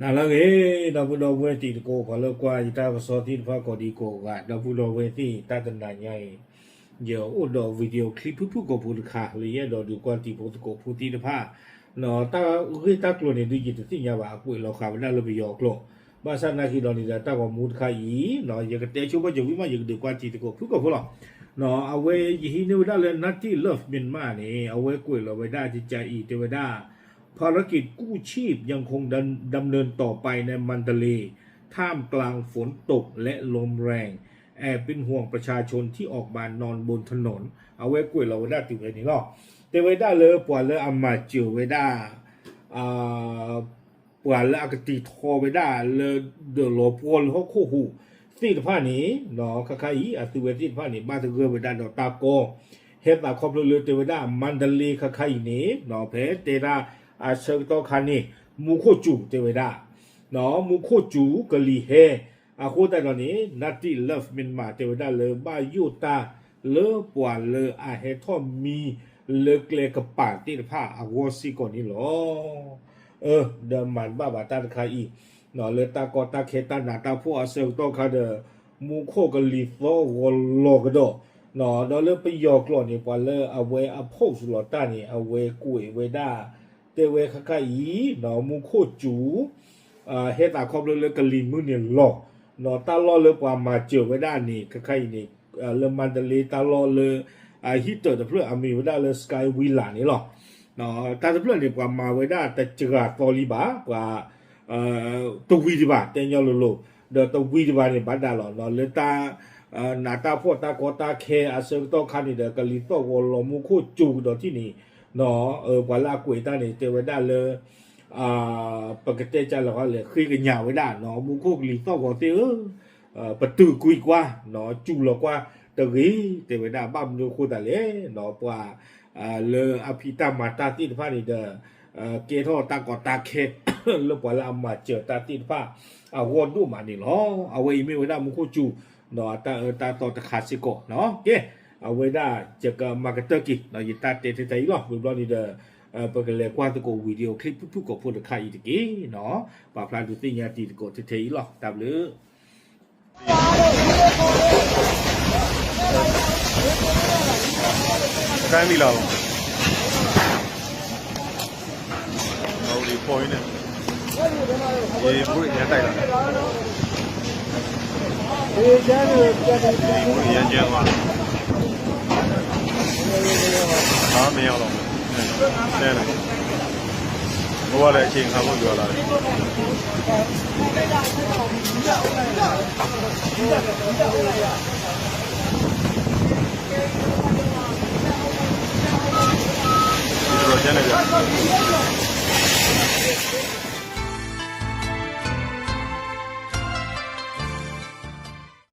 ဟါလၢအဂ့ၤ ဒီပုၢ်ဒီဝဲၢ်တံၤသကိး ပှၤလၢကွၢ်ယတၢ်ကစီၣ်သ့ၣ်တဖၣ်ကိးဒံကိးဂၤ ဒီပုၢ်ဒီဝဲၢ်သ့ၣ် တၢ်တနၤညါအံၤ ယအိၣ်ဒီး video clip ဖုၣ်ဖုၣ်ကိာ်ဖိတခါ လၢယအဲၣ်ဒိးဒုးကွၢ်တံၤဖိသကိးဖိသ့ၣ်တဖၣ် တၢ်ဂ့ၢ်တၢ်ကျိၤန့ၣ် ဒုးယတသ့ၣ်ညါဘၣ် အကွဲးလီၤဃာ်ဝဲဒၣ်လၢပယီၤကျိာ် ဘၣ်ဆၣ်သနာ်က့ဒီးန့ၣ်ဒီး တၢ်ဂီၤမူတခါအံၤ ယကတဲဆိဘၣ်စၢၤဝံၤမး ယကဒုးကွၢ်တံၤသကိးဖုၣ်ကိာ်ဖိလီၤ. အဝဲယဟံးန့ၢ်ဝဲဒၣ်လၢ Native Love Myanmar န့ၣ် အဝဲကွဲးလီၤဝဲဒၣ်ကကးအံၤ တဲဝဲဒၣ် ภารกิจกู้ชีพยังคงดำ ดำเนินต่อไปในมันดาเลย์ ท่ามกลางฝนตกและลมแรง แอบเป็นห่วงประชาชนที่ออกมานอนบนถนน အဝဲကွဲးလီၤဝဲဒၣ်တုၤဖဲန့ၣ်လီၤ. တဲဝဲဒၣ်လၢပှၤလၢအမၤစၢၤဝဲဒၣ် ပှၤလၢအကတံၤထီဝဲဒၣ်လၢ ဒၢးလီၤပှီၢ်လၢဟီၣ်ခိၣ်ဟူးသ့ၣ်တဖၣ်န့ၣ် ခါခါအံၤ အသုဝဲသ့ၣ်တဖၣ်န့ၣ် ဘၣ်သဂၢၢ်ဝဲဒၣ်ဒီးတၢ်ကီ ဟဲသးခီဖျိလၢတဲဝဲဒၣ် မါဒလ့ခါခါအံၤန့ၣ် ဖဲတဲဒၣ်အဆၢကတီၢ်ခါန့ၣ် မူခိၣ်စူၤတဲဝဲဒၣ် မူခိၣ်စူၤကလံၤဟဲ အဃိသတးဒီးန့ၣ် Native Love Myanmar တဲဝဲဒၣ်လၢဘၣ်ယိၣ်တၢ်လၢပှၤလၢအဟဲထီၣ်မံ လၢကျဲကပၤသ့ၣ်တဖၣ်အဂီၢ်စ့ၢ်ကီးန့ၣ်လီၤ. ဒီးမၤတဘၣ်ဘၣ်တၢ်တခါအံၤ လၢတၢ်ကီတၢ်ခဲတၢ်နးတၢ်ဖှီၣ်အဆၢကတီၢ်ခါဒီး မူခိၣ်ကလံၤသီၣ်ဂီၤလီၤကဒီး ဒီးလၢပယီၤကျိာ်န့ၣ် ပှၤလၢအဝဲအ post လီၤတၢ်န့ၣ် အဝဲကွဲးဝဲဒၣ် တဲဝဲခါခါအံၤ မူခိၣ်စူၤ ဟဲသးခီဖျိလၢကလံၤမုၢ်န့ၣ်လီၤ. တၢ်လီၢ်လၢပှၤမၤစၢၤဝဲဒၣ်န့ၣ် ခါခါအံၤန့ၣ် လၢမါဒလ့တၢ်လီၢ်လၢ ဟံၣ်တၢးတဖျၢၣ်အမံၤဝဲဒၣ်လၢ Sky Villa န့ၣ်လီၤ. တၢ်တဖျၢၣ်န့ၣ် ပှၤမၤဝဲဒၣ်တစှၤသီလံဘၣ် ပှၤ တဝံၤဒံးဘၣ် တဲညီလိၤလိၤ ဒီးတဝံၤဒံးဘၣ်န့ၣ် ဘၣ်ဒၣ်လီၤ လၢတၢ် နးတၢ်ဖှီၣ်တၢ်ကီတၢ်ခဲအဆၢကတီၢ်ခါန့ၣ်ဒီး ကလံၤသီၣ်ဂီၤလီၤမူခိၣ်စူၤကဒီးထံၣ်န့ၣ် ပှၤလၢအကွဲးတၢ်န့ၣ် တဲဝဲဒၣ်လၢ ပကတဲကလဲၤလဲၤဃ့ကညးဝဲဒၣ် မူခိၣ်ကလံၤသီၣ်ဂီၤသ့ၣ်ဧၢ ပတုာ်ကွံာ်ကွၢ် စူၤလီၤကွၢ်တဂ့ၤ တဲဝဲဒၣ် ဘၣ်မနုၤအဃိသတးလဲၣ် ပှၤ လၢအဖံးတၢ်မၤတၢ်သ့ၣ်တဖၣ်န့ၣ်ဒီး ကဲထီၣ်တၢ်ကီတၢ်ခဲ လၢပှၤလၢအမၤစၢၤတၢ်သ့ၣ်တဖၣ် အဂီၢ်ဒိၣ်မးန့ၣ်လီၤ. အဝဲအံၤမ့ၢ်ဝဲဒၣ်မူခိၣ်စူၤ ဒီးတၢ်အၢတၢ်သီတခါစ့ၢ်ကီး ကဲ အဝဲဒၣ်ယကမၤကတၢၢ်က့ၤ ယတၢ်တဲထဲတၢ်အံၤလီၤ ဝံၤဘျီန့ၣ်ဒီး ပကလဲၤကွၢ်သကိး video clip ဖုၣ်ဖုၣ်ကိာ်ဖိတခါအံၤတက့ၢ် ပာ်ဖျါဒုးသ့ၣ်ညါတံၤသကိးထဲထဲအံၤလီၤ တၢ်ဘျုး တိုင်းပြည်လာပါ ဟိုဒီပေါ်နေရေဘူးရရန်တိုက်လာရေဘူးရရန်ကျဲသွားဟာမင်းအောင်လှိုင်တဲတယ် ဘဝလည်းအချိန်အခါမို့ပြောလာတယ် ဒီတော့ကျန်နေကြ